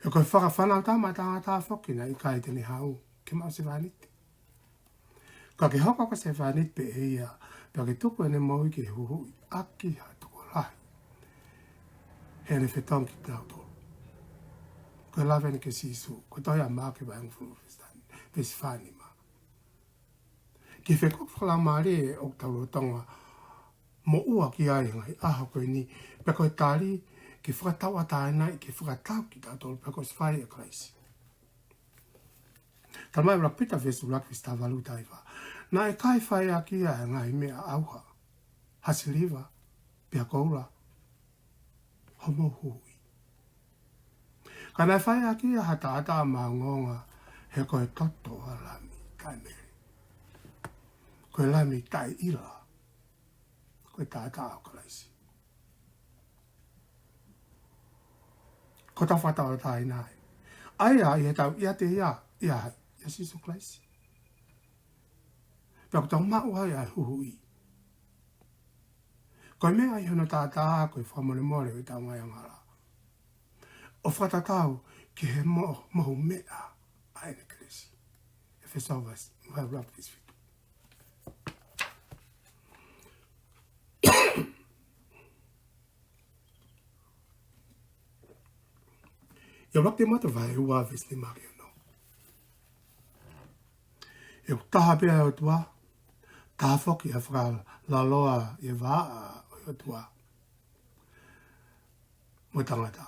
He ko e fakafanau tama ʻa e tangata foki naʻe ʻikai te ne haʻu ke maʻu sevāniti, ka ke hoko ko e sevāniti pē ʻe ia, pea ke tuku ʻene moʻui ke huhuʻi ʻaki ha tokolahi heʻene fetongi kitautolu. Ko e lave eni kia Sīsū, ko e tohi ʻa Maʻake vahe hongofulu veesi fā nima. Ki he fekauʻaki fakalaumālie ʻoku tau lolotonga moʻua ki ai he ngaahi ʻaho ko eni, pea ko e tali ke fakatauʻatāinaʻi, ke fakatau kitautolu, pea kuo ʻosi fai ʻe Kalaisi. Talamai ʻe ʻuluaki Pita veesi ʻuluaki veesi taha valu, taha hiva: Naʻe ʻikai fai ʻaki ia ʻa e ngaahi meʻa ʻauha, ha siliva, pe ha koula, homou huhuʻi. Ka naʻe fai ʻaki ia ha taʻataʻa maʻongoʻonga, he ko e toto ʻo ha lami taʻemele, ko e lami taʻeʻila, ko e taʻataʻa ʻo Kalaisi. Ko hotau fakatauʻatāina ē, ʻa ia ʻi heʻetau ʻiate ia, ʻia, ʻia Sīsū Kalaisi, pea ʻoku tau maʻu ai ʻa e huhuʻi. Ko e meʻa ʻi hono taʻataʻa ko e fakamolemole ʻo ʻetau ngaahi angahala, ʻo fakatatau ki he mo-, mohu meʻa ʻa ʻene kelesi. ʻEfesō vahe, vahe ʻuluaki veesi fitu. ʻIa ʻuluaki Tīmote vahe ua veesi nima ki he ono. He ʻoku taha pē ʻa e ʻOtua, taha foki ʻa e fakalaloa ʻi he vaʻa ʻo e ʻOtua mo e tangata.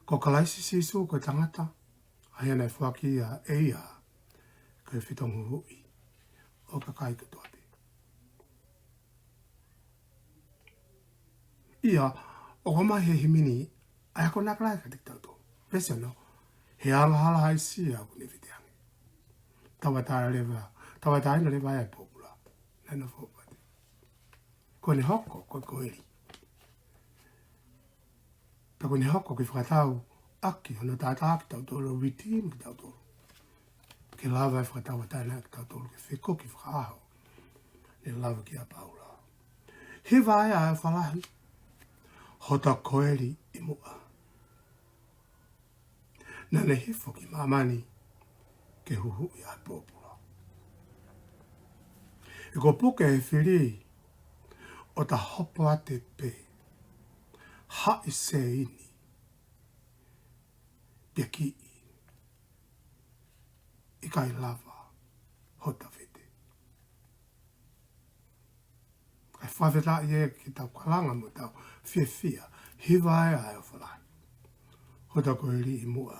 Ko Kalaisi Sīsū ko e tangata, ʻa ia naʻe foaki ia ʻe ia ko e fetongi huhuʻi ʻo e kakai kotoa pē. ʻIa, ʻoku ʻomai he himi ni ʻa e akonaki lahi kiate kitautolu. Veesi ono: He angahala haʻisia kuo ne veteange, tauʻatāina leva, tauʻatāina leva ʻa e pōpula naʻe nofo ʻo mate. Kuo ne hoko ko e koeli, pea kuo ne hoko ke fakatau ʻaki hono taʻataʻa kitautolu, redeem kitautolu, ke lava ʻo fakatauʻatāinaʻi kitautolu ki he fekauʻaki fakaʻaho ne lave ki ai ʻa Paula. Hiva ʻa e ʻofa lahi, hota koeli ʻi muʻa. Naʻa ne hifo ki māmani ke huhuʻi ʻa e pōpula. He kuo puke ʻe he fili ʻo ta hopoate pē, haʻi seini, pea kiʻi, ʻikai lava hota vete. Kae fakafetaʻi ē ke tau kalanga mo tau fiefia, hiva ʻa e ʻofa lahi, Ko e toko ʻi muʻa.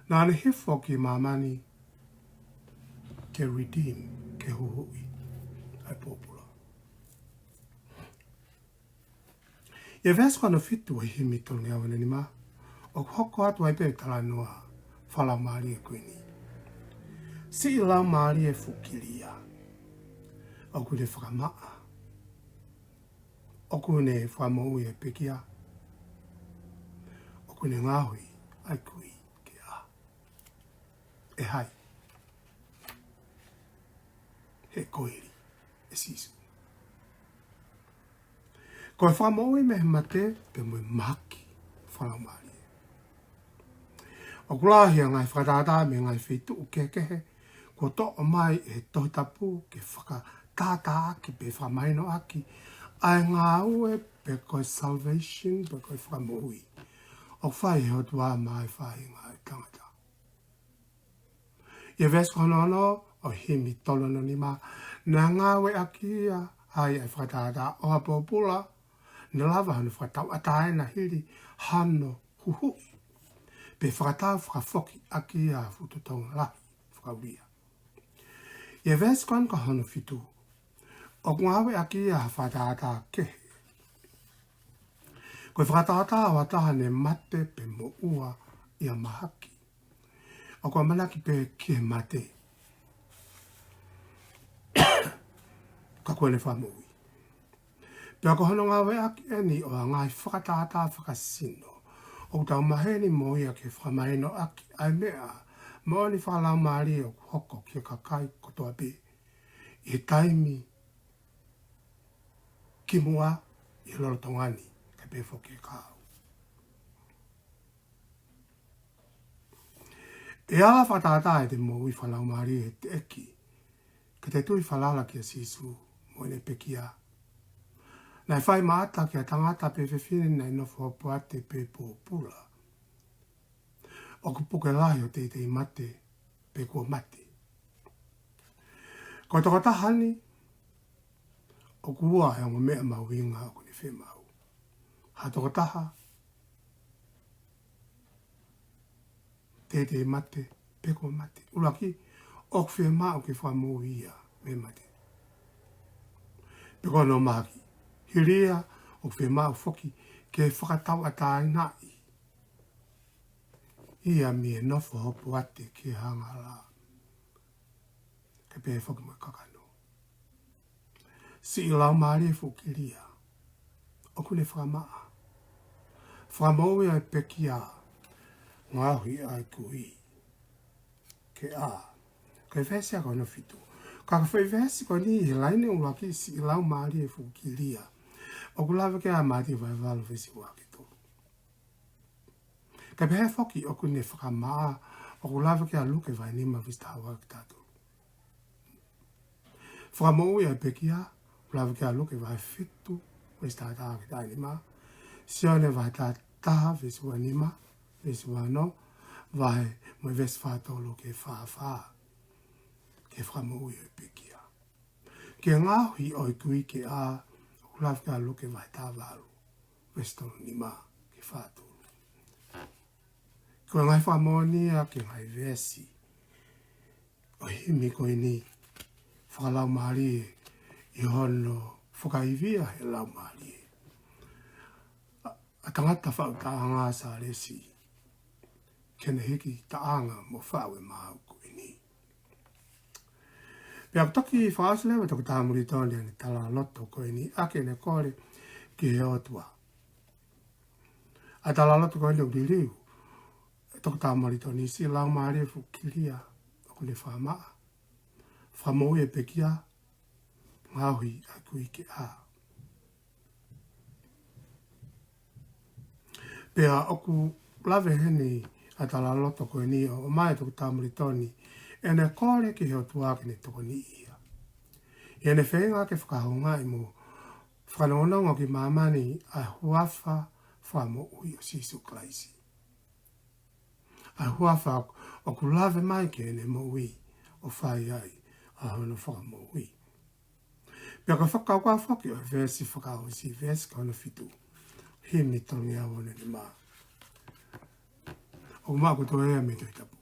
Naʻa ne hifo ki māmani ke redeem, ke huhuʻi ʻa e pōpula. ʻI he veesi ko hono fitu ʻo e himi tolungeau ʻe nima, ʻoku hoko atu ai pē ʻa e talanoa fakalaumālie ko eni. Siʻi laumālie fuʻu kilia. ʻOku ne fakamaʻa. ʻOku ne fakamoʻui ʻa e pekia. ʻOku ne ngaohi ʻa e kui ke ʻā. ʻE hai? He ko e ʻEiki ʻa Sīsū. Ko e fakamoʻui mei he mate pea mo e mahaki fakalaumālie. ʻOku lahi ʻa e ngaahi fakatātā mei he ngaahi feituʻu kehekehe kuo toʻo mai ʻe he Tohi Tapu ke fakatātāʻaki pe fakamahinoʻaki ʻa e ngāue pe ko e salvation pe ko e fakamoʻui ʻoku fai ʻe he ʻOtua maʻa e faʻahinga ʻo e tangata. ʻI he veesi ko hono ono ʻo e himi tolu ono nima, naʻe ngāueʻaki ia ai ʻa e fakatātā ʻo ha pōpula, naʻe lava hono fakatauʻatāina hili hano huhuʻi, pe fakatau fakafoki ʻaki ʻa e fuʻu totongi lahi fakaʻulia. ʻI he veesi ko hono fitu, ʻoku ngāueʻaki ia ha fakatātā kehe. Ko e fakatātā ʻo ha taha naʻe mate pe moʻua ʻi ha mahaki. ʻOku ʻamanaki pē ki he mate. Ka kuo ne fakamoʻui. Pea ko hono ngāueʻaki eni ʻo ha ngaahi fakatātā fakasino, ʻoku tau maheni mo ia ke fakamahinoʻaki ʻa e meʻa moʻoni fakalaumālie ʻoku hoko ki he kakai kotoa pē ʻi he taimi kimuʻa, ʻi he lolotonga ni, kae pehē foki ki he kahaʻu. ʻE ala fakatātā ʻete moʻui fakalaumālie he teʻeki ke te tui falala kia Sīsū mo ʻene pekia. Naʻe fai maʻata ki ha tangata pe fefine naʻe nofo hopoate pe pōpula. ʻOku puke lahi ʻo teitei mate pe kuo mate. Ko e tokotaha ni, ʻoku ua ʻa e ongo meʻa mahuʻinga ʻoku ne fiemaʻu. Ha tokotaha, teitei mate pe kuo mate. ʻUluaki, ʻoku fiemaʻu ke fakamoʻui ia mei he mate pe ko hono mahaki. Hili ia, ʻoku fiemaʻu foki ke fakatauʻatāinaʻi ia mei he nofo hopoate ki he angahala. Kae pehē foki mo e kakano. Siʻi laumālie fuʻu kilia. ʻOku ne fakamaʻa. Fakamoʻui ʻa e pekia. Ngaohi ʻa e kui ke ʻā. Ko e veesi ia ko hono fitu. Ka ko e foʻi veesi ko eni he laine ʻuluaki, siʻi laumālie fuʻu kilia, ʻoku lave ki ai ʻa Mātiu vahe valu veesi ua ki he tolu. Kae pehē foki ʻoku ne fakamaʻa, ʻoku lave ki ai ʻa Luke vahe nima veesi taha ua ki he taha tolu. Fakamoʻui ʻa e pekia, ʻoku lave ki ai ʻa Luke vahe fitu veesi taha taha ki he taha nima. Sione vahe taha taha veesi ua nima, veesi ua ono, vahe mo e veesi fā tolu ki he fā fā. Ke fakamoʻui ʻa e pekia. Ke ngaohi ʻa e kui ke ʻā, ʻoku lave ki ai ʻa Luke vahe taha valu, veesi tolu nima ki he fā tolu. Ko e ngaahi fakamoʻoni ia ki he ngaahi veesi ʻo e himi ko eni fakalaumālie ʻi hono fakaivia ʻe he Laumālie ʻa, ʻa e tangata faʻu taʻanga Sālesi ke ne hiki taʻanga mo faʻu e maau ko eni. Pea ʻoku toki fakaʻosi leva ʻe Toketā Molitoni ʻene talaloto ko eni ʻaki ʻene kole ki he ʻOtua. ʻA e talaloto ko eni ʻoku liliu ʻe Toketā Molitoni: Siʻi laumālie fuʻu kilia, ʻoku ne fakamaʻa, fakamoʻui ʻa e pekia, ngaohi ʻa e kui ke ʻā. Pea ʻoku lave heni ʻa e talaloto ko eni ʻo ʻomai ʻe Toketā Molitoni ʻene kole ki he ʻOtua ke ne tokoniʻi ia ʻi heʻene feinga ke fakahoungaʻi mo fakanongonongo ki māmani ʻa e huafa fakamoʻui ʻo Sīsū Kalaisi. ʻA e huafa ʻoku lave mai ki heʻene moʻui ʻo fai ai ʻa hono fakamoʻui. Pea ko e fakakaukau foki ʻo e veesi fakaʻosi, veesi ko hono fitu, himi tolungeau ono nima. ʻoku maʻu kotoa ia mei he Tohi Tapu.